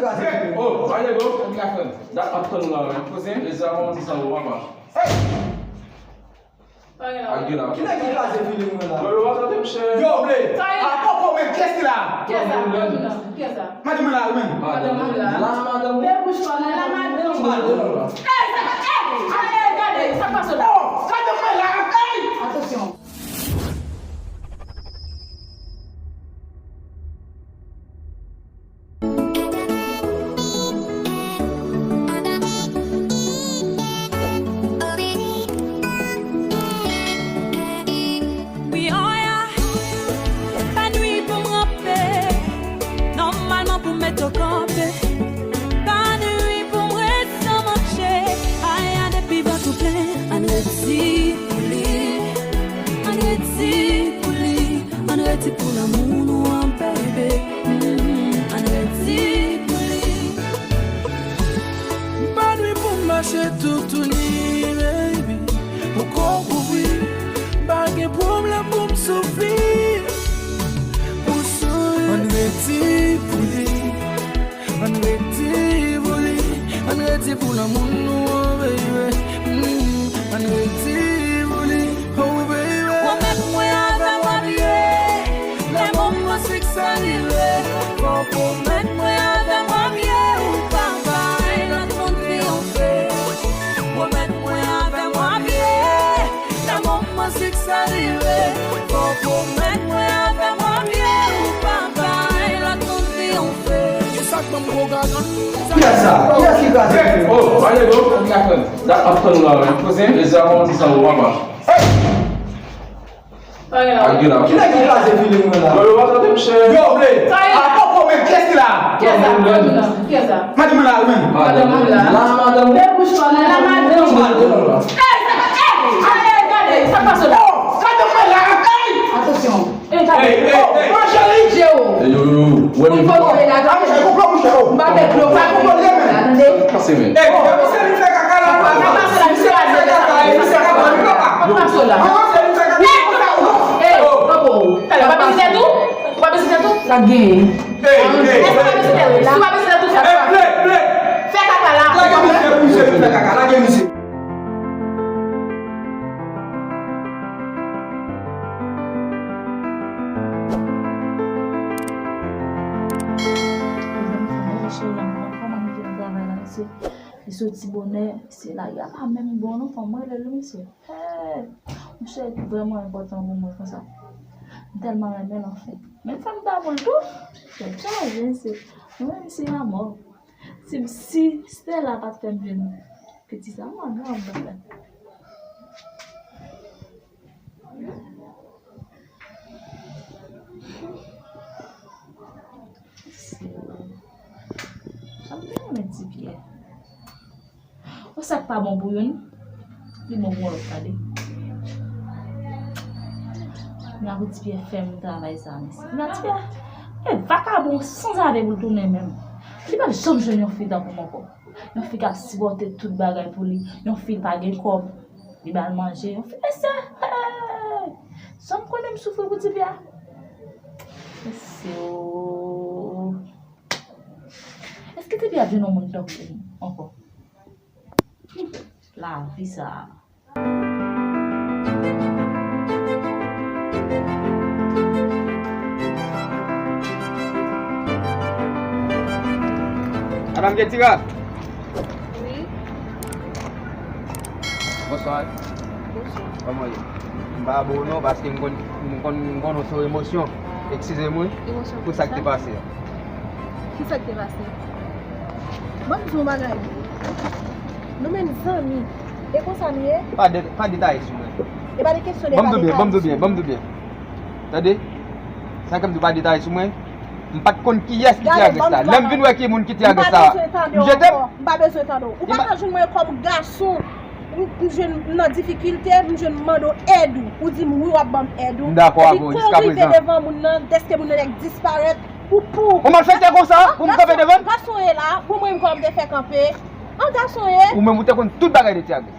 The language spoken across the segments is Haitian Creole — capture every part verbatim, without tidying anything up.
Oh, ale go. Dat ap tann la, men. Koze. Lezama, ti sa ou papa. Hey! Ak de la. Ki nèg ki kraze fili mwen la? Yo, yo pa tande, msye. Yo, ble. A, poko, men, kiyès ki la? Kiyès sa? Madanm la, wi, men. Madanm la. La, madanm. Lè bouch pa la, la, madanm. Madanm la. Ey, sa pa, ey, ale, gade, sa pase la? Oh, madanm mwen la, ey! Atansyon. Pa nwi pou m ranpe, nòmalman pou m mete w kanpe. Pa nwi pou m ret san manje, aya depi vant ou plen, ann redi pou li, ann redi pou li. Ann redi pou lanmou nou an, baby. Mm, ann redi pou li. M pa nwi pou m mache toutouni, baby. Pou kò kouvri, m pa gen pwoblèm pou m soufri. Pou souri. Ann redi pou li. Ann redi pou li, ann redi pou lanmou nou an, baby. Mm, ann redi pou li, oh, baby. Pwomèt mwen avè m w ap ye, lè moman siksè rive. Fò pwomèt mwen avè m w ap ye, ou pa bay lòt moun triyonfe. Pwomèt mwen avè m w ap ye, lè moman siksè rive. Fò pwomèt mwen avè m w ap ye, ou pa bay lòt moun triyonfe. Kiyès sa? Kiyès ki kraze? Oh, ale go. Dat ap tann la, men. Koze. Lezama, ti sa ou papa. Hey! Ak de la. Ki nèg ki kraze fili mwen la? Yo, yo pa tande, msye. Yo, ble. A, poko, men, kiyès ki la? Kiyès sa? Kiyès sa? Madanm la, wi, men. Madanm la. La, madanm. Lè bouch pa la, la, madanm. Madanm la. Ey, sa pa, ey, ale, gade, sa pase la? Oh, madanm mwen la, ey! Atansyon. Ey, gade. Ey, ey, ey. Manje li. Dje w. Ey, yo, yo, yo. Wè, men. Pou kontwole la, gade. Manje, koupe bouch ou. M pa fè dlo. Sa koupe l, men. Tande. Pase, men. Ey, misye vin fè kaka la. Sa pase la, misye vin fè kaka la. Misye kaka, misye kaka. Sa pase la. Misye vin fè kaka. Ey, poko. Talè, w pa vizite tou? W pa vizite tou? Sa gen. Ey, ey. Èske w pa vizite tou? Si w pa vizite tou, fè kaka. Ey, ble, ble. Fè kaka la. Lage misye pou misye vin fè kaka. Lage misye. Mezanmi, sa mwen cheri an, kòman li vin travay la, mesye? Li soti bonè, se la, y a pa menm bon, non, fò mwen rele l, mesye. Hey! Yon cheri ki vrèman enpòtan pou mwen konsa. M tèlman renmen l, anfen. Men fò m damou l tou. Tèt chaje, mesye. Mwen menm, se lanmò. Si, si Stella pa t fè m jwenn piti sa, mwen, mwen ap fè. Sa m te renmen Ti Pyè. Bon, sa k pa bon pou youn, li bon pou yon lòt, tande. Kounya pou Ti Pyè fè m travay sa, mesye. Kounya Ti Pyè, e vakabon sanzave pou l tounen menm. Li p ap janm jwenn yon fi tankou m ankò. Yon fi k ap sipòte tout bagay pou li. Yon fi l pa gen kòb. Li ba l manje. Yon fi, mesye, hey! Jan m konnen m soufri pou Ti Pyè. Mesye, o. Èske Ti Pyè ap jwenn yon moun tankou m ankò? Lavi sa a. Madanm Ketira. Wi. Bonswa. Bonswa. Kòman w ye? M pa ba w non, paske m konn, m konn, m konn w sou emosyon. Eskize m, wi. Emosyon pou sa k te pase a. Ki sa k te pase? Ban m di w yon bagay. Nou menm zanmi. E konsa nou ye? Pa de, pa detaye sou mwen. E pa de kesyon de pa detaye sou mwen. Ban m di w byen, ban m di w byen, ban m di w byen. Tande? Sa k fè m di w pa detaye sou mwen. M pa t konn kiyès ki te agresè a. Lè m vin wè ki moun ki te agresè a, m jete m. M pa bezwen tande w. Ou pa ka jwenn mwen kòm gason. M, m jwenn, m nan difikilte, m jwenn m mande w èd ou. Ou di m wi, w ap ban m èd ou. M dakò avè w jiska prezan. Epi kò w rive devan moun nan, dèske moun nan nèk disparèt, ou pou. Ou malfektè konsa, pou m kanpe devan l? Gason ye la, pou mwen menm kòman m te fè kanpe. An gason ye. Ou menm ou te konn tout bagay de Ti Agresè.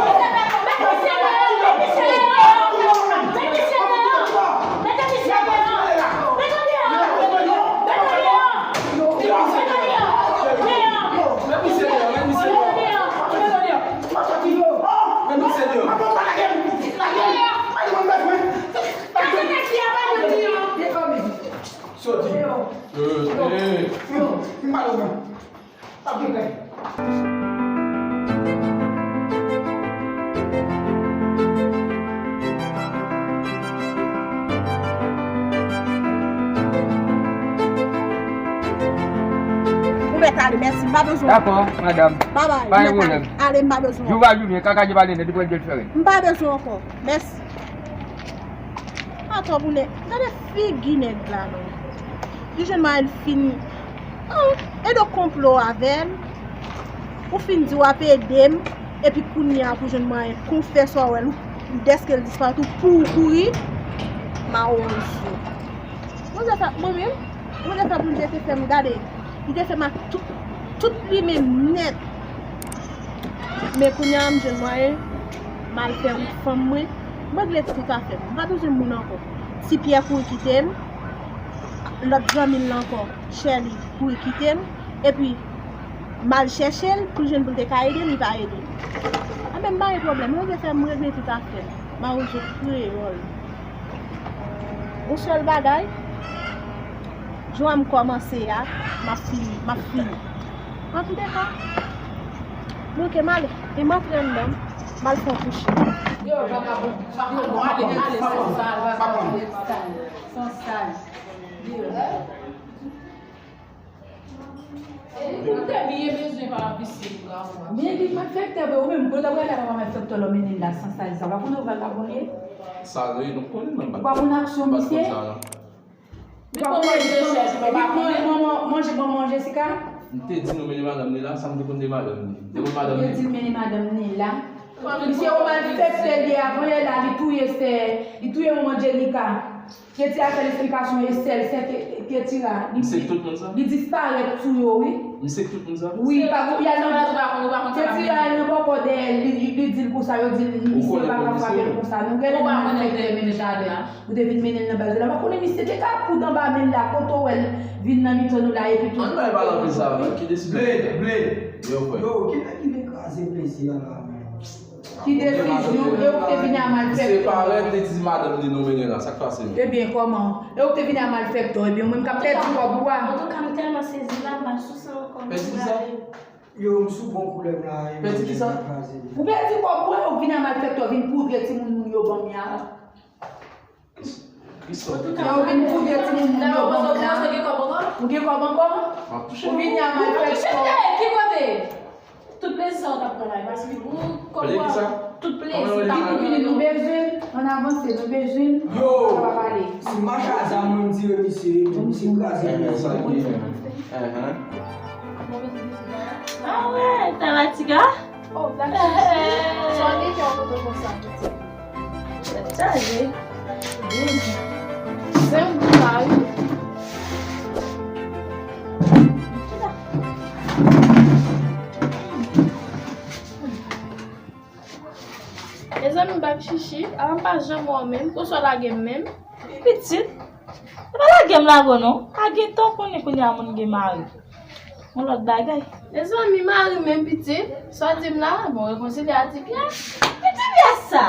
Soti. Yo, yo, yo. Yo, m pa nan. Ou mèt ale, mèsi, m pa bezwen w. Dakò, madanm. Babay, ou mèt ale. Pa gen pwoblèm. Ale, m pa bezwen w. Jou va jounen, kaka je pa lene, li pran djèl fere. M pa bezwen w ankò. Mèsi. Atò boule, gade figi nèg la non. Li jwenn mari l fin, oh, ede w konplo avè l. Ou fin di w ap ede m, epi kounye a pou jwenn mari l konfèse w wè l, dèske l disparèt ou pou w kouri. Mawozo. Manzè fè, mwen menm, manzè fè pou l te fè m gade. Li te fè m ak tout, tout li menm nèt. Men kounye a m jwenn mwayen, m al fè wout fanm mwen, m regle tout afè m. M pa bezwen moun ankò. Ti Pyè kouri kite m, lòt zanmi l lan ankò, Chèli kouri kite m, epi m al chèche l pou l jwenn pou l te ka ede m, li pa ede m. Anben, m pa gen pwoblèm, m regle fè m regle tout afè m. Mawozo kreyòl. Yon sèl bagay, jan m kòmanse a, m ap fini, m ap fini. Antouleka, bloke m ale, e m antre anndan, m al fè yon kouche. Yo, vagabon, vagabon, ale, ale, sal, sal, vagabon, sal, sal. Yo. Ou te byen bezwen pa ap visye pou granmoun an. Men li malfektè vre, ou menm, gwo lòbwèlè papa malfektè lò mennen l la san sal sa. Ou pa konnen ou vagabon ye? Sa vre, nou konnen mwen. Ou pa konn aksyon misye? Ou pa konnen li pran manje, pran manje Jessica? M te di nou mennen madanm ni la, sa m te konn de madanm ni. M te konn madanm ni. Ou te di l mennen madanm ni la. Misye yon malfektè li ye, avan yè la, li touye sè, li touye manman Angelica. Ketira fè l esplikasyon e sèl sè Ke-, Ketira, li, li disparèt sou yo, wi. Misye k tout moun sa? Wi, pa pou y al nan, Ketira al nan bòkò dèyè l, li, li, li di l konsa, yo di l, misye yo pa ka frape l konsa. Nou gen lè nou malfektè menm jaden. Ou te vin mennen l nan baz la. Pa konnen misye te ka kout anba men l la, kote w wè l vin nan mitan nou la, epi tou. Ann bay pale anpil sa, ki desizyon? Ble, ble. Yo, frè. Yo, ki nèg ki vin kraze plezi a la, men? Ki desizyon? E ou te vini a malfektè. Se parèt, li di madanm li nou mennen la, sa k pase menm? Ebyen, kòman? E ou te vini a malfektè, ebyen, ou menm k ap pèdi kòb ou a. Antouka, m tèlman sezi la, m pa sou sa ankò. Pèdi kisa? Yo, m sou bon koulè m la, e pèdi kisa? Ou pèdi kòb ou a, ou vini a malfektè, vin poudre timoun moun yo ban m ya. Yo vin fouye timoun moun yo ban m la. Ou gen kòb ankò? Ou vini a malfektè. Ki kote? Tout plezi sa w t ap pran la, e pa si ou kòb ou a, tout plezi. Vini, vini, nou bezwen l. Ann avanse, nou bezwen l. Yo! Sa pa pale. Si m mache a zam, mwen m tire misye, misye kraze. Enhen, sa l ye menm. Enhen. Ah ouais, Tamatika? Oh, Black Chichi. Sa w gen kè w kontan konsa, pitit? Tèt chaje. Byen di. Senp sa, wi. Mezanmi, Black Chichi, ala m pa janm wè w menm, poukisa w lage m menm? Pitit, e pa lage m lage w non. A gen tan w konnen kounye a moun gen mari. Yon lòt bagay. Mezanmi, mari menm pitit. Sa w di m la? Bon, rekonsilye a Ti Pyè. Ki Ti Pyè sa?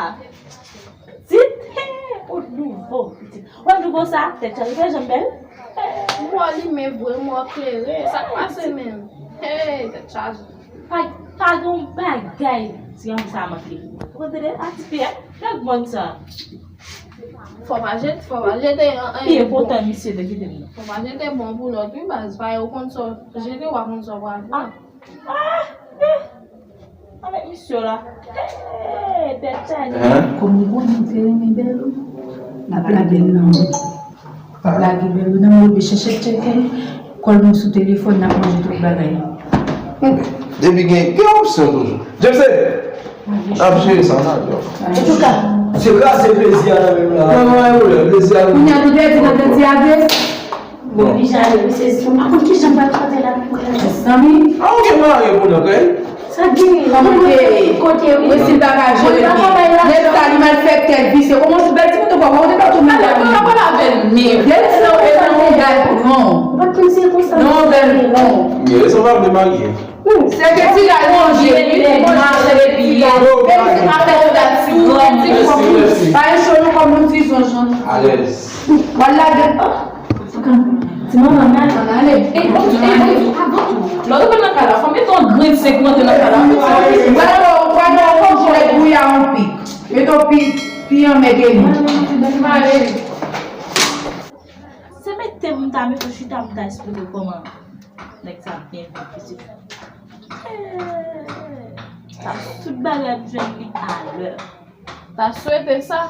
Tit, he, ou nouvo pitit. Ou pa vle konsa, tèt chaje, pa janm bèl. He, Mò limen vre, mò klere. Sa k pase menm? Hey, tèt chaje. Pa, pa gen yon bagay ti granmoun sa a manke. Ou konn tande? A ti pè, gad mòn sa. Fò pa jete, fò pa jete. Pi enpòtan, misye te kite m nan. Fò pa jete bon pou lòt, wi, baz. Pa yo konn sa w jete, w a konn sa w pral pran. Ah, eh, avèk misye la. Eh, bèl tchani. Kòm ou konnen m te renmen Bèlou, n ap lage l nan men. N ap lage Bèlou nan men, oubyen chèche tcheke l. Kòl nou sou telefòn, n ap manje tout bagay. Depi gen, gen opsyon toujou. James, n ap jere sa, n ap jere. Antouka, se kraze plezi a nan men m la. Mwen, mwen, mwen, plezi a. Kounye a nou pèdi nan tèt ti a vre. Bon, li jale, li sezi. M pa konn kijan m pral fè la pou mwen. Zanmi. Ah, ok, mwen anyen pou nan kay. Sa gen. Kòman te? Kote, wi. Mwen si l pa ka jere pi. Nèg sa li malfektè, visye. Kòman se bèl ti moun, kòman te pa tou moun la. Mwen pa pale avè l, men. Bèl sa, ou pa konn gad pran. Ou pa konn se konsa. Non, bèl, non. Gen rezon pa vle marye. Se ke ti gad manje, wi, manje epi, menm si pa fè yon dat ti granmoun. Mèsi, mèsi. Pa yon cho nou kòm nou di zonjon. Alèz. Wala de. Ti manman, men al. Ann ale. Ey, bon, ey, bon, avan tou. Lè w te nan kay la, fò m mete yon grenn senk pou rantre nan kay la. Wala, wala, wala, fò m jilèt bouya yon pi. Mete yon pi, pi anmède nou. Se mete m ta mete chita m ta esplike kòman nèg sa byen viv pitit. Eh, sa tout bagay m jwenn li alè. Ta swete sa,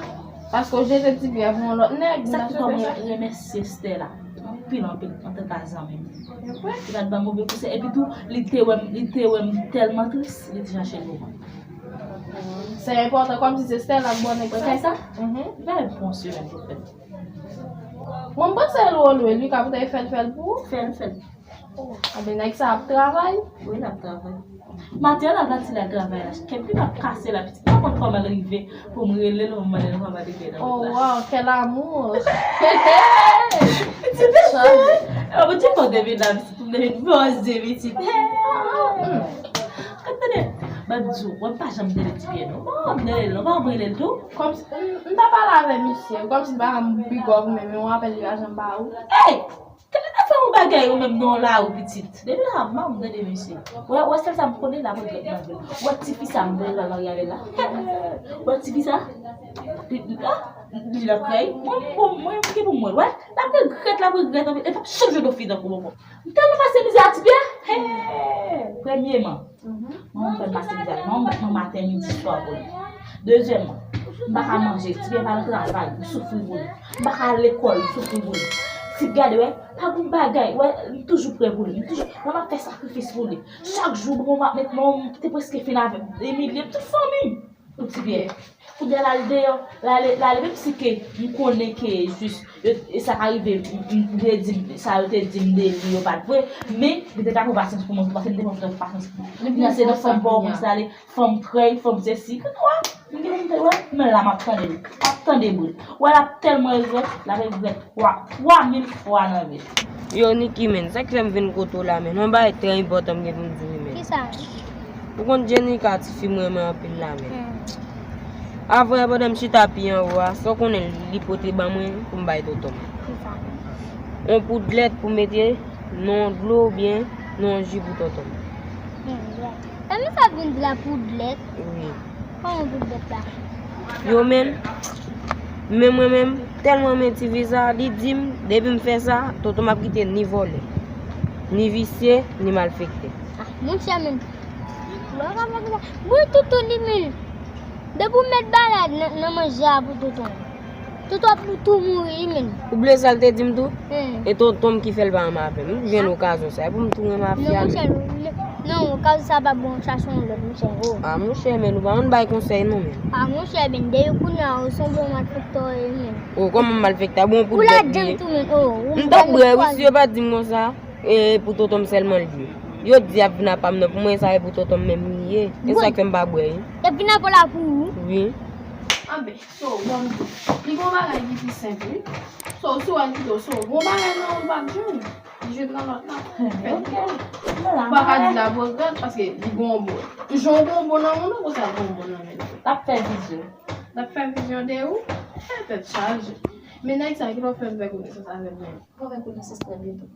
paske w jete ti pyè pou yon lòt nèg, m ta swete sa. Sa ki fè mwen remèsye Stella anpil, anpil, antanke zanmi m. Li pa t ban m move konsèy, epi tou, li te wè m, li te wè m tèlman tris, li te chache l pou mwen. Se enpòtan, kòmsi se Stella k ba w nèg sa. Wè kay sa? Mhm. Li pa gen bon semèn pou fè. Mwen, m panse l wòl wi, li ka poutèt fè l, fè l pou ou. Fè l, fè l. Oh, anben nèg sa ap travay? Wi, l ap travay. Maten an, l al pati la travay la. Kèk li ap kase la, pitit. M pa konn kòman l rive pou m rele l, pou m mande l kòman li gen nan wout la. Oh, wow, quel amour! Pitit, oh, pitit, bon, depi la, pitit, pou m depi poze, pitit. Tande, m ap di w, mwen pa janm tande ti pyè, non. Bon, m rele l, non, pa m rele l tou. Kòmsi, m, m ta pale avè misye, kòmsi l pa janm big up ou menm, yon apèl li pa janm ba ou. Hey! Kèlè ta fè yon bagay ou menm nan lari pitit. Depi la, m pa janm tande misye. Wè, wè sèl sa m konnen, l ap regrèt nan vi l. Wè tifi sa, m te pral marye avè l la. Wè tifi sa? Li, li, ah, li la krèy. Mwen, mwen, mwen, ki pou mwen, wè. L ap regrèt, l ap regrèt anpil. E p ap chanje yon fi tankou mwen. M tèlman pase mizè a ti pyè. Hey! Premyeman, mwen, mwen fè l pase mizè a. Mwen, mwen maten, midi, swa pou li. Dezyèmman, m pa ka manje. Ti pyè pa nan travay, m soufri pou li. M pa ka al lekòl, m soufri pou li. Ti gade, wè, pa gon bagay, wè, m toujou prè pou li. M toujou, mwen, m ap fè sakrifis pou li. Chak jou, bon, m ap met, mwen, m te prèske fin avè m, imilye m, tout fanmi m. Pou ti pyè. Kounye a l al deyò, l ale, l ale, menm si ke m konnen ke jis, yo, e sa ka rive, m, m, m te di m, sa yo te di m de li, yo pa t vre, men li te ka pran pasyans pou mwen tou, paske m te pran pasyans pou mwen. Nan se de fanm bò konsa, fanm krèy, fanm sesi, kounye a, m gen m te wè, men la m ap tande l, m ap tande bri l. Wè l ap tèlman regrèt, l ap regrèt. Twa, twa mil fwa nan vil. Yo, Niki, men, sa k fè m vin kote w la, men, yon bagay trè enpòtan m gen pou m di w, men. Kisa? Ou konn Jenika, tifi m renmen anpil la, men. Hmm. Avan yè, pandan m chita pi anwo a, sa w konnen li pote ban mwen pou m bay tonton m? Kisa? Yon poud lèt pou mete nan yon dlo oubyen nan yon ji pou tonton m. Hmm, yeah. Sa m sa vin di la poud lèt? Wi. Kòman pou bèt la? Yo menm, men mwen menm, tèlman men tifi sa, li di m, depi m fè sa, tonton m ap kite ni vòlè, ni visye, ni malfektè. Ah, monchè menm. Mwen ka fè konsa. Mwen tonton li menm. Depi w met bagay nan, nan manje a pou tonton. Tonton ap tou mouri, wi, menm. Ou bliye sa l te di m tou? Hmm. E tonton m ki fè l pa renmen avè m. M jwenn okazyon sa, e pou m tou renmen avè l. Non, monchè, non, okazyon sa pa bon, chache yon lòt, monchè, oh. Ah, monchè, men nou pa konn bay konsèy, non, men. Ah, monchè, men, depi kounye a, ou sanble yon malfektè, wi, men. Oh, kòman malfektè? Bon, pou ou ladann tou, men, oh. M t ap bwè, wi, si yo pa t di m konsa, e pou tonton m sèlman l ye. Yo di y ap vin apa m nan, pou mwen, sa e pou tonton m menm li ye. E sa k fè m pa bwè, wi. Y ap vin apa w la pou ou? Wi. Anben. So, bon, li gon bagay ki pi senp, wi. So, si w al kite w, so, gon bagay nan yon bak jwenn, li jwenn nan lòt la. Hmm, ok. Ou pa ka di l ap regrèt, paske li gon bon. Jan w gon bon nan men w, konsa l gon bon nan men l. L ap fè vizyon. L ap fè vizyon de ou? Eh, tèt chaje. Men nèg sa, kilè w fè l fè konesans avè l menm? Mwen fè konesans trè byento.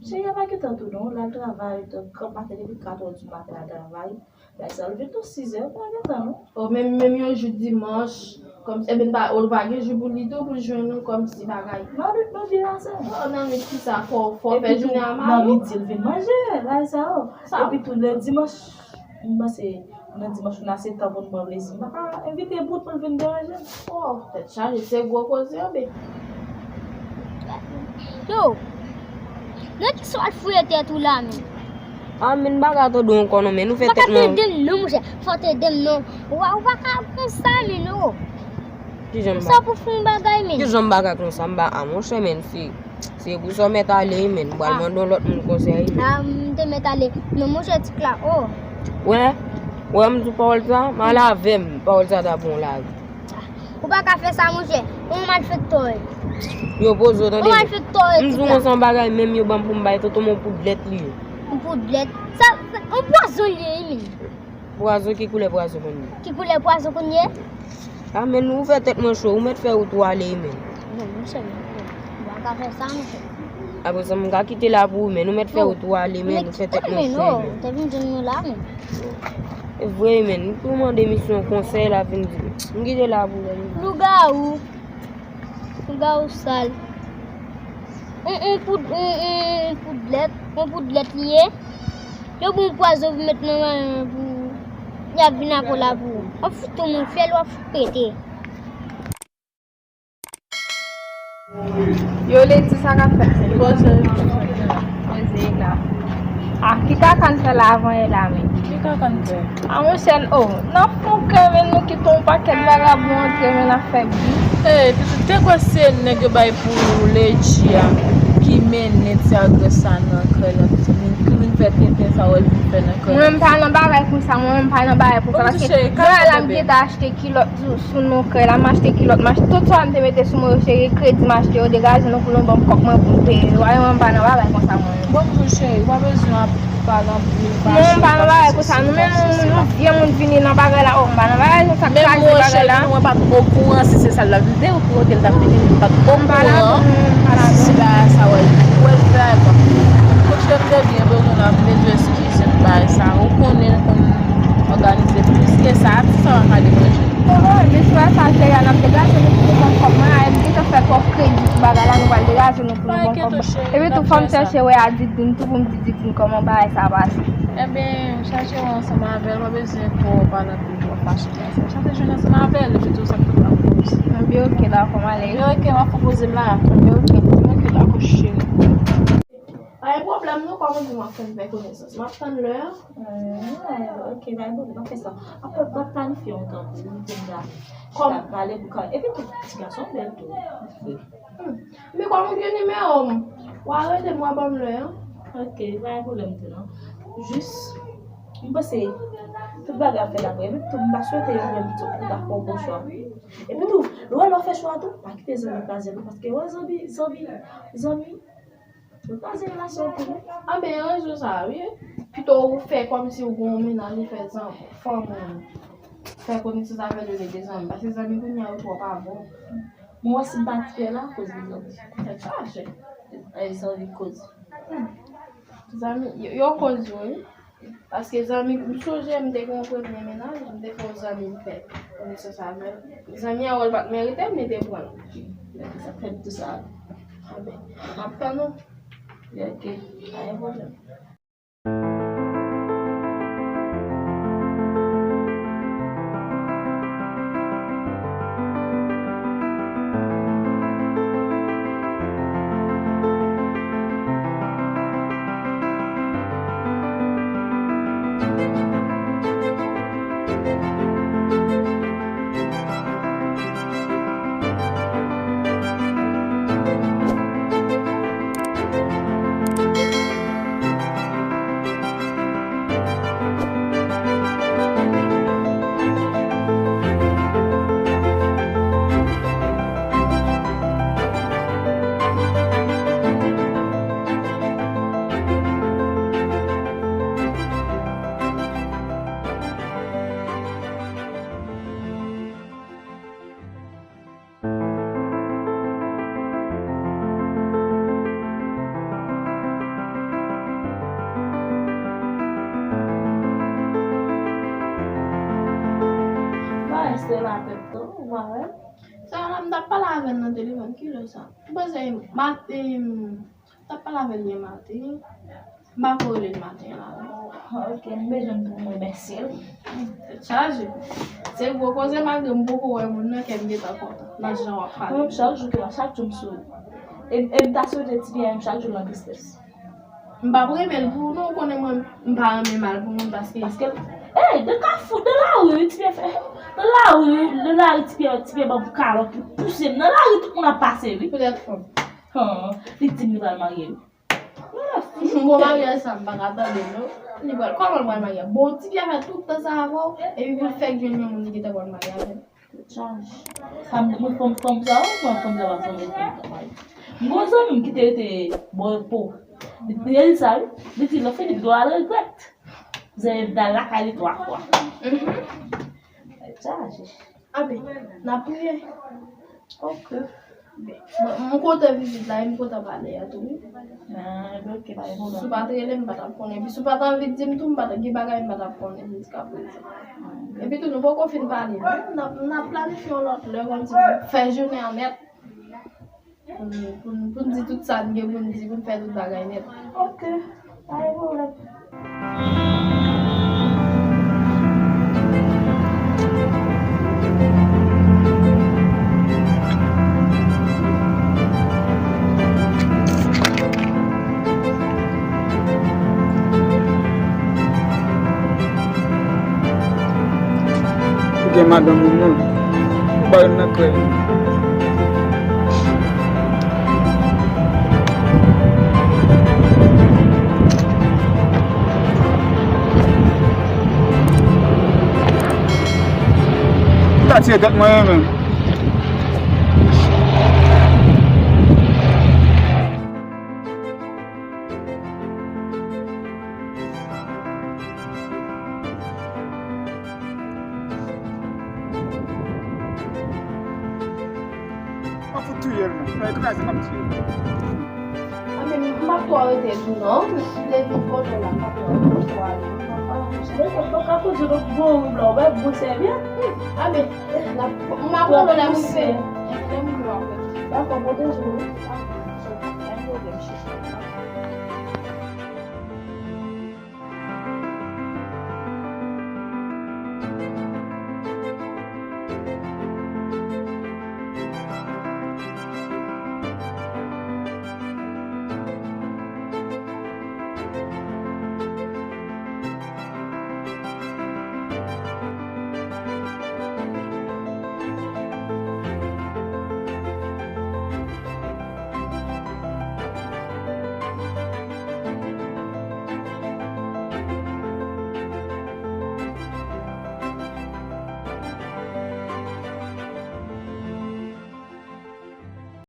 Cheri a pa gentan tou non, l al travay, donk, maten depi katrè di maten l al travay. Bagay sa, l vin tou sizè, pa gentan non. O, menm, menm yon jou dimanch, kòmsi, ebyen, pa, ou pa gen jou pou li tou, pou l jwenn ou, kòmsi bagay. Nan lit nou vin ansanm. O, nan lit ki sa, fò, fò fè jounen a mari w? Nan midi, l vin manje, bagay sa yo. Epi tou, lè dimanch, m panse, nan dimanch, nou ase tan pou n pran plezi. M pa ka envite bout pou l vin deranje m. O, tèt chaje, se gwo koze, anben. Yo, nan kisa w al fouye tèt ou la, menm? A, men m pa ka tande w ankò non, men nou fè tèt nou. Ou pa ka tande m non, monchè. Fò w tande m non. Ou pa, ou pa ka konsa, men non. Kijan m pa? Sa pou fè yon bagay, men. Kijan m pa ka konsa, m pa, a, monchè, men, se, se pou sa w mèt ale, men. M pral mande yon lòt moun konsèy, men. A, m te mèt ale. Non, monchè, ti kla, o. Wè, wè, m di w pawòl sa, m ale avè m. Pawòl sa ta bon lavi. Ou pa ka fè sa, monchè. Ou malfektè. Yo poze w, tande. Ou malfektè. M di w konsa yon bagay, menm yo ban m pou m bay tonton m yon poudlèt li ye. Yon poudlèt? Sa, sa, yon pwazon li ye, wi, menm. Pwazon, ki koulè pwazon konn ye? Ki koulè pwazon konn ye? A, men ou fè tèt mwen cho, ou mèt fè wout ou ale, wi, menm. Non, monchè, non, non. Ou pa ka fè sa, monchè. Apre sa, m ka kite la pou ou, men ou mèt fè wout ou ale, men ou fè tèt mwen cho, men. Te vin jwenn nou la, men. E vre, men, m tou mande misyon konsèy la vin di. M kite la pou ou. Lougawou. Lougawou sal. On, on poud, on, on, on poudlèt, on poudlèt li ye. Yo bon pwazon pou met nan manyen pou y ap vin akò la pou ou. W ap fout tou moun fyèl, w ap fout pete. Yo, Lady, sa k ap fèt? Poze la. A, ki kaka n fè la avan yè la, men? Ki kaka n fè? A, monchè, o, n ap fè yon kè, men nou kite yon pakèt vagabon antre, men n ap fè bri. Ey, pitit, te kwè se nèg yo bay pou Lady a ki mennen ti agrès sa nan kay la, pitit, ki vin fè tenten sa w wè l vin fè nan kay la. Mwen, m pa nan bagay konsa, mwen, m pa nan bagay konsa, paske bagay la, m gentan achte kilòt sou, sou non kay la, m achte kilòt, m achte tout sa m te mete sou mwen yo, cheri, kredi m achte yo, degaje nou pou nou ban m kòb mwen pou m peye yo. Ay, mwen, m pa nan bagay konsa, mwen. Bon, tou, cheri, w pa bezwen ap pale anpil, fache. Non, m pa nan bagay konsa. Nou menm, nou, nou vye moun vini nan bagay la, o, m pa nan bagay konsa, kraze bagay la. Menm mwen, cheri, mwen pa t okouran si se sa l t ap vin, te okouran ke l t ap vini, m pa t okouran si se bagay sa, wè, wè, l fè, bon. Monchè, m te byen bezwen ap bezwen eskize m bagay sa, ou konnen l konn òganize plis ke sa, ti sa pa ka deranje. Bon, men si wè sa, cheri, a n ap degaje nou pou nou ban m kòb mwen, a, m gentan fè twòp kredi pou bagay la, nou pral degaje nou pou nou ban m kòb mwen. Epi tou, fò m chèche wè a Didine tou pou m di Didine kòman bagay sa pase. Enben, chache wè ansanm avè l, pa bezwen twò pale anpil, twò fache. Chache jwenn ansanm avè l, epi tou sa k tou pral pwopoze. Enben, oke, dakò, m ale. Enben, oke, m ap pwopoze m la. Enben, oke. Oke, dakò, cheri. Pa gen pwoblèm non, kòman di m ap fè n fè konesans? M ap tann lè a. Hmm, oke, pa gen pwoblèm, n ap fè sa. Apre, m ap planifye yon tan pou nou te chita pale pou ka. Epi tou, ti gason bèl tou. Hmm. Men kòm ou gen nimewo m, w a rele m, w a ban m lè a. Oke, pa gen pwoblèm tou non. Jis, m panse tout bagay ap fèt apre. Epi tou, m pa swete yo menm tou pou ta fè yon bon chwa. Epi tou, lè w fè chwa tou, pa kite zanmi kraze l non, paske wè zanmi, zanmi, zanmi, yo kraze relasyon tou non. Anben, rezon sa, wi. Pito ou fè kòmsi ou gen yon mennaj, ou fè zan-, fanmi w fè konesans avè l olye de zanmi, paske zanmi kounye a yo twò pa bon. Mwen wè si m pa t fè l akoz de zanmi. Tèt chaje. Ay, zanmi koze. Hmm. Zanmi, yo, yo koz wi. Paske zanmi, m sonje m te gen yon premye mennaj, m te fè yon zanmi m fè konesans avè l. Zanmi an wè l pa t merite l, men te pran l. Sa fè m di sa. Anben, m ap tann ou. Ok, pa gen pwoblèm. Ou pa wè? Sa la, m t ap pale avè l nan telefòn, kilè sa? M panse maten, m t ap pale avè l yè maten. M pa ko rele l maten an la. Ah, ok, m bezwen l pou m remèsye l. Tèt chaje. Se gwo koze, malgre m poko wè moun nan, kè m gentan kontan nan jan w ap pale. Mwen, chak jou ke, chak jou m sou li. E, e m ta swete ti Pyè menm chak jou l an tristès. M p ap renmen l pou ou non, ou konnen mwen, m pa renmen mal pou moun paske. Paske, ey, de kafou, de lari, wi, ti Pyè fè. De lari, de lari, ti Pyè, ti Pyè ban m kalòt, li pouse m. Nan lari, tout moun ap pase, wi. Poutèt fanm. Han, li di m li pral marye, wi. Bon, maryaj sa, m pa ka tande l non. Li pral, kòman l pral marye? Bon, ti Pyè fè tout tan sa avè w, epi pou l fèk jwenn yon moun li gentan pral marye avè l. Chaj. Sa m, mwen fanm, fanm sa, mwen fanm sa, pa fanm, fanm sa, mwen. M gon zanmi m ki te rete bò po. Li, li di sa, wi. Li di, lè fini, li al regrèt. Zè dal lakay li twa fwa. Mhm. Chaj. Abe, n ap priye. Ok. Bon, m kontan vizit la, e m kontan pale a tou, wi. Ah, ebyen, ok, pa gen pwoblèm. Si w pa t rele m, m pa t ap konnen. Epi si w pa t anvi di m tou, m pa t, gen bagay m pa t ap konnen jiskaprezan. Epi tou, nou poko fin pale, non. N ap, n ap planifye yon lòt lè, kòmsi pou fè jounen an nèt. Pou n, pou n, pou n di tout sa n gen pou n di, pou n fè tout bagay nèt. Ok. Pa gen pwoblèm. Ou gen madanm ou non. Ou ba yo nan krèy. Ou ta tire tèt mwen menm. Pa fout touye l non. Nan ekraze m ap touye l. Anben, m p ap twò rete tou non. M te vin kote w la, m p ap twò rete, m p ap twò ale. Mwen, mwen pa ka koze lòt gwo wib la, ou wè gwo sèvyèt. Anben, m ap rele w lè m rive. Lè m rive, m ap rele w. Dakò, pwoteje w wi. Pa gen pwoblèm, cheri.